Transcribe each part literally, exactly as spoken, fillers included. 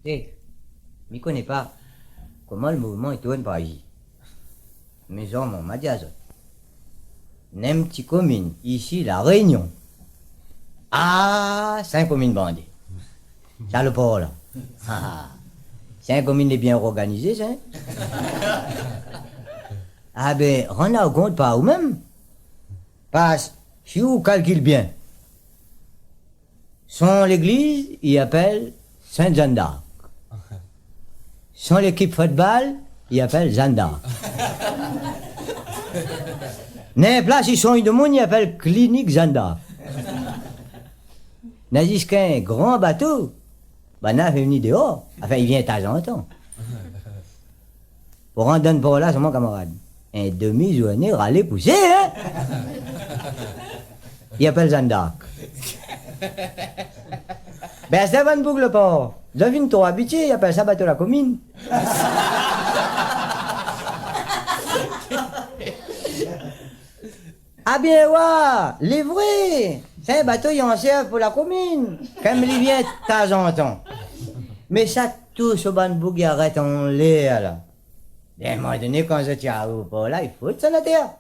É, mi koné pa koman lo mouvman i tourn par isi. Mé zorman, ma di azot, néna in ti komine isi La Rényon. Ah, sé in komine bandé. Salopor la. Ah, sé in komine lé bien organizé, sa, in ? Ah bin, rann aou kont par ou mèm. Pas, si ou kalkil bien, son légliz i apèl Sint Jeanne d'Arc. Son lékip footbal i apèl Jeanne d'Arc. Néna in plas i sogn domoun, i apèl Klinik Jeanne d'Arc. Na ziska in gran bato, banna fé vni déor, anfin, i vien tazantan. Pou rant dann por la, solman, kamarad, in demi zourné ralé pousé, in ? I apèl Jeanne d'Arc. Bin, sé bann boug lo por. Zot fine tro abitié, i apèl sa bato la komine. Ah bin, oua, lé vré. Sé in bato i ansèrv pou la komine, kom li vien tazantan. Mé sa, tout so bann boug i arèt anlèr la. É in moman doné, kan zot i ariv o por la, i fo désann atèr.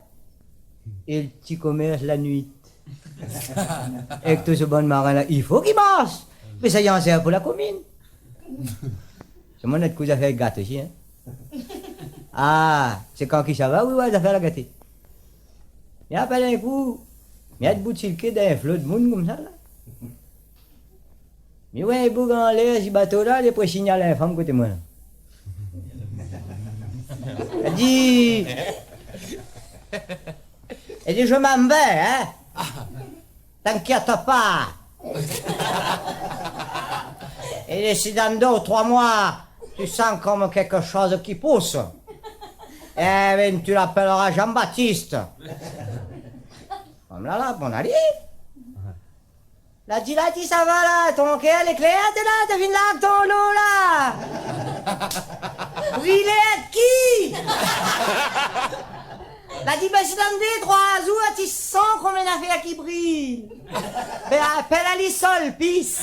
É lo ti komèrs la nuit, èk tout so bann marin la, i fo ki marsh. Mé sa i ansèrv pou la komine. Sé mon not kou zafèr i gat osi, in. Ah, sé kan ki sa va, oui, oua, zafèr la gaté. Mi apèl in kou, mi èt bout si lo ké dann in flo d'moun konmsa la. Mi oi in boug anlèr si bato la, li pré signal in fanm koté moin la. Èl di, èl di, « Je m'en vais, hein. T'inquiète pas. Et d'ici dans deux ou trois mois, tu sens comme quelque chose qui pousse. Eh ben, tu l'appelleras Jean-Baptiste. » Fanm la la, bon, alé. La di, la di, sa va la, ton kèr lé klèr, té la, té vien la èk ton lo la. Brilé èk ki ? La di, bin, si dann dé troi zour, ti san konm in afèr ki bril. Bin, apèl ali Sol Pis.